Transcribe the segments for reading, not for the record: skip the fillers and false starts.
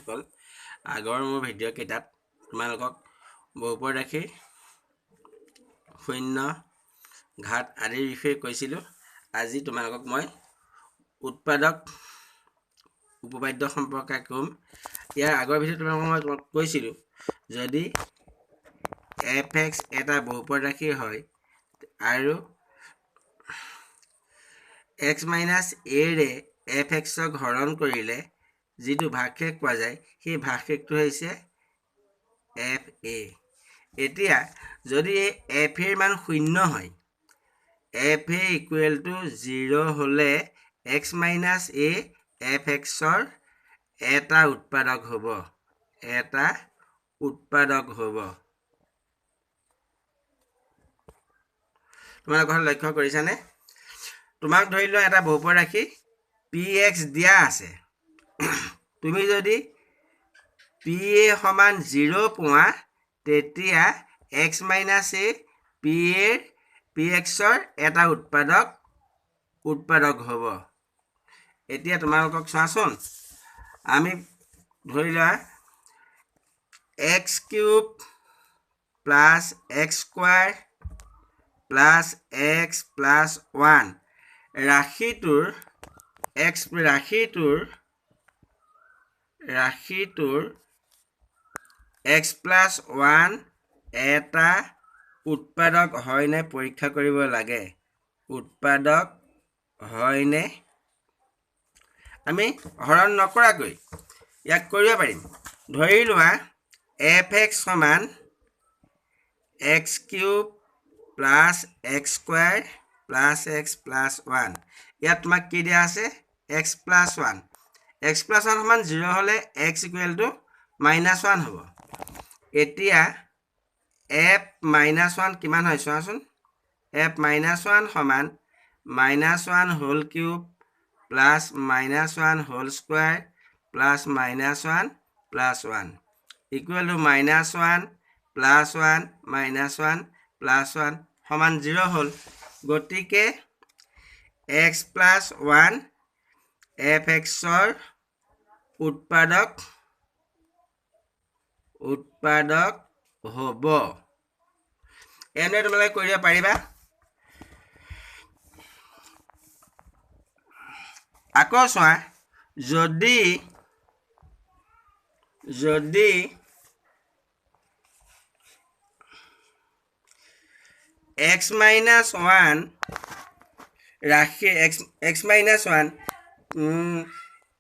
বন্ধুসকল, আগৰ মোৰ ভিডিঅ'কেইটাত তোমালোকক বহুপদ ৰাশি, শূন্য, ঘাত আদিৰ বিষয়ে কৈছিলোঁ। আজি তোমালোকক মই উৎপাদক উপপাদ্য সম্পৰ্কে ক'ম। ইয়াৰ আগৰ ভিডিঅ'ত তোমালোকক মই কৈছিলোঁ, যদি এফ এক্স এটা বহুপদ ৰাশি হয় আৰু এক্স মাইনাছ এৰে এফ এক্সক হৰণ কৰিলে যিটো ভাগশেষ পোৱা যায়, সেই ভাগশেষটো হৈছে এফ এ। এতিয়া যদি এই এফ এৰ মান শূন্য হয়, F A equal to zero' হ'লে এক্স মাইনাছ এ এফ এক্সৰ এটা উৎপাদক হ'ব, এটা উৎপাদক হ'ব। তোমালোকৰ লক্ষ্য কৰিছানে? তোমাক ধৰি লোৱা এটা বহুপদ ৰাশি পি এক্স দিয়া আছে। তুমি যদি পি এ সমান জিৰ' পোৱা, তেতিয়া এক্স মাইনাছ এ পি এৰ পি এক্সৰ এটা উৎপাদক হ'ব। এতিয়া তোমালোকক চোৱাচোন, আমি ধৰি লোৱা X cube plus X square plus X plus one ৰাশিটোৰ এক্স ৰাশিটোৰ এক্স প্লাছ ওৱান এটা উৎপাদক হয়নে পৰীক্ষা কৰিব লাগে। উৎপাদক হয়নে? আমি হৰণ নকৰাকৈ ইয়াক কৰিব পাৰিম। ধৰি লোৱা এফ এক্স সমান X cube plus X square plus X plus one. ইয়াত তোমাক কি দিয়া আছে? X plus one. X plus one সমান জিৰ' হ'লে X equal to minus one হ'ব। এতিয়া এফ মাইনাছ ওৱান কিমান হয় চোৱাচোন। এফ মাইনাছ ওৱান সমান minus one whole cube plus minus one whole square plus minus one plus one equal to minus one plus one minus one plus one সমান zero' হ'ল। গতিকে x plus one F এক্সৰ উৎপাদক হ'ব। এনেদৰে তোমালোকে কৰিব পাৰিবা। আকৌ চোৱা, যদি যদি এক্স মাইনাছ ওৱান ৰাশি X minus one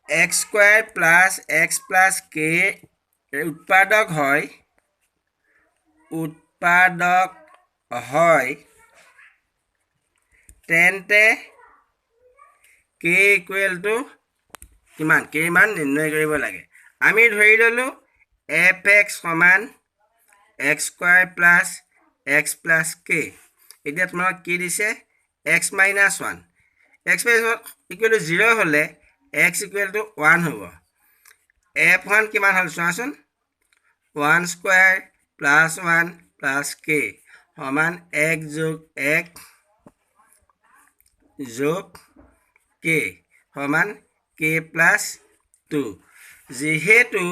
X square plus X plus K উৎপাদক হয়, উৎপাদক হয়, তেন্তে কে ইকুৱেল টু কিমান, কে মান নিৰ্ণয় কৰিব লাগে। আমি ধৰি ল'লোঁ এফ এক্স সমান X square plus X plus K. এতিয়া তোমাক কি দিছে? X minus one. X minus one equal to zero' হ'লে এক্স ইকুৱেল টু ওৱান হ'ব। এফ ওৱান কিমান হ'ল চোৱাচোন, one square plus one plus K সমান এক যোগ এক যোগ কে সমান কে প্লাছ টু। যিহেতু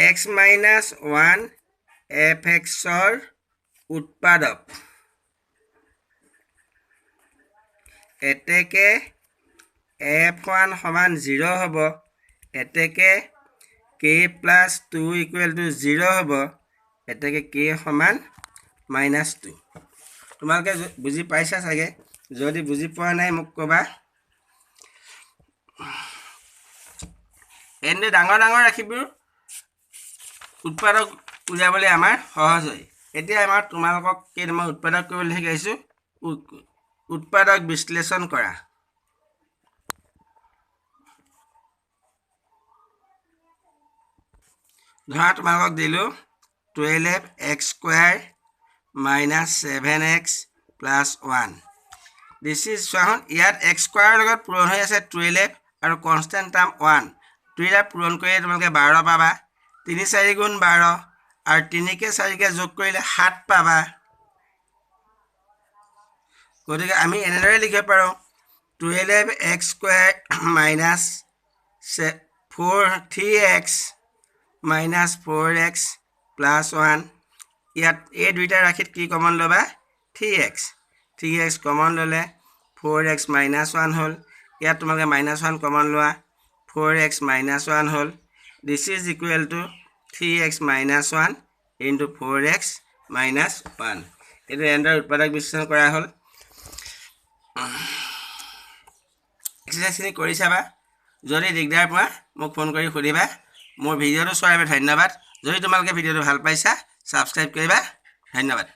এক্স মাইনাছ ওৱান এফ এক্সৰ উৎপাদক, এতেকে এফ ওৱান সমান জিৰ' হ'ব, এতেকে K plus two equal to zero' হ'ব, এতেকে কে সমান মাইনাছ টু। তোমালোকে বুজি পাইছা চাগে? যদি বুজি পোৱা নাই মোক ক'বা। এনেদৰে ডাঙৰ ডাঙৰ ৰাশিবোৰ উৎপাদক উলিয়াবলৈ আমাৰ সহজ হয়। এতিয়া আমাৰ তোমালোকক কেইটামান উৎপাদক কৰিবলৈ শিকাইছোঁ। উৎপাদক বিশ্লেষণ কৰা। ধৰা তোমালোকক দিলোঁ 12 X square minus 7 X plus one. This is চোৱাচোন, ইয়াত এক্স স্কোৱাৰৰ লগত পূৰণ হৈ আছে 12 আৰু কনষ্টেণ্ট টাৰ্ম ওৱান। দুইটা পূৰণ কৰিলে তোমালোকে 12 পাবা। 3 4 গুণ 12 আৰু 3কে 4কে যোগ কৰিলে 7 পাবা। গতিকে আমি এনেদৰে লিখিব পাৰোঁ 12 x square minus 4 3x minus 4x plus 1। ইয়াত এই দুইটা ৰাশিত কি কমন ল'বা? 3x। 3x common ল'লে 4x minus 1 হ'ল। ইয়াত তোমালোকে মাইনাছ 1 কমন লোৱা, 4x minus 1 হ'ল। This is equal to 3x minus 1 into 4x minus 1। এইটো এনেদৰে উৎপাদক বিশ্লেষণ কৰা হ'ল। এক্সাৰচাইজখিনি কৰি চাবা। যদি দিগদাৰ পোৱা, মোক ফোন কৰি সুধিবা। মোৰ ভিডিঅ'টো চোৱাৰ বাবে ধন্যবাদ। যদি তোমালোকে ভিডিঅ'টো ভাল পাইছা, ছাবস্ক্ৰাইব কৰিবা। ধন্যবাদ।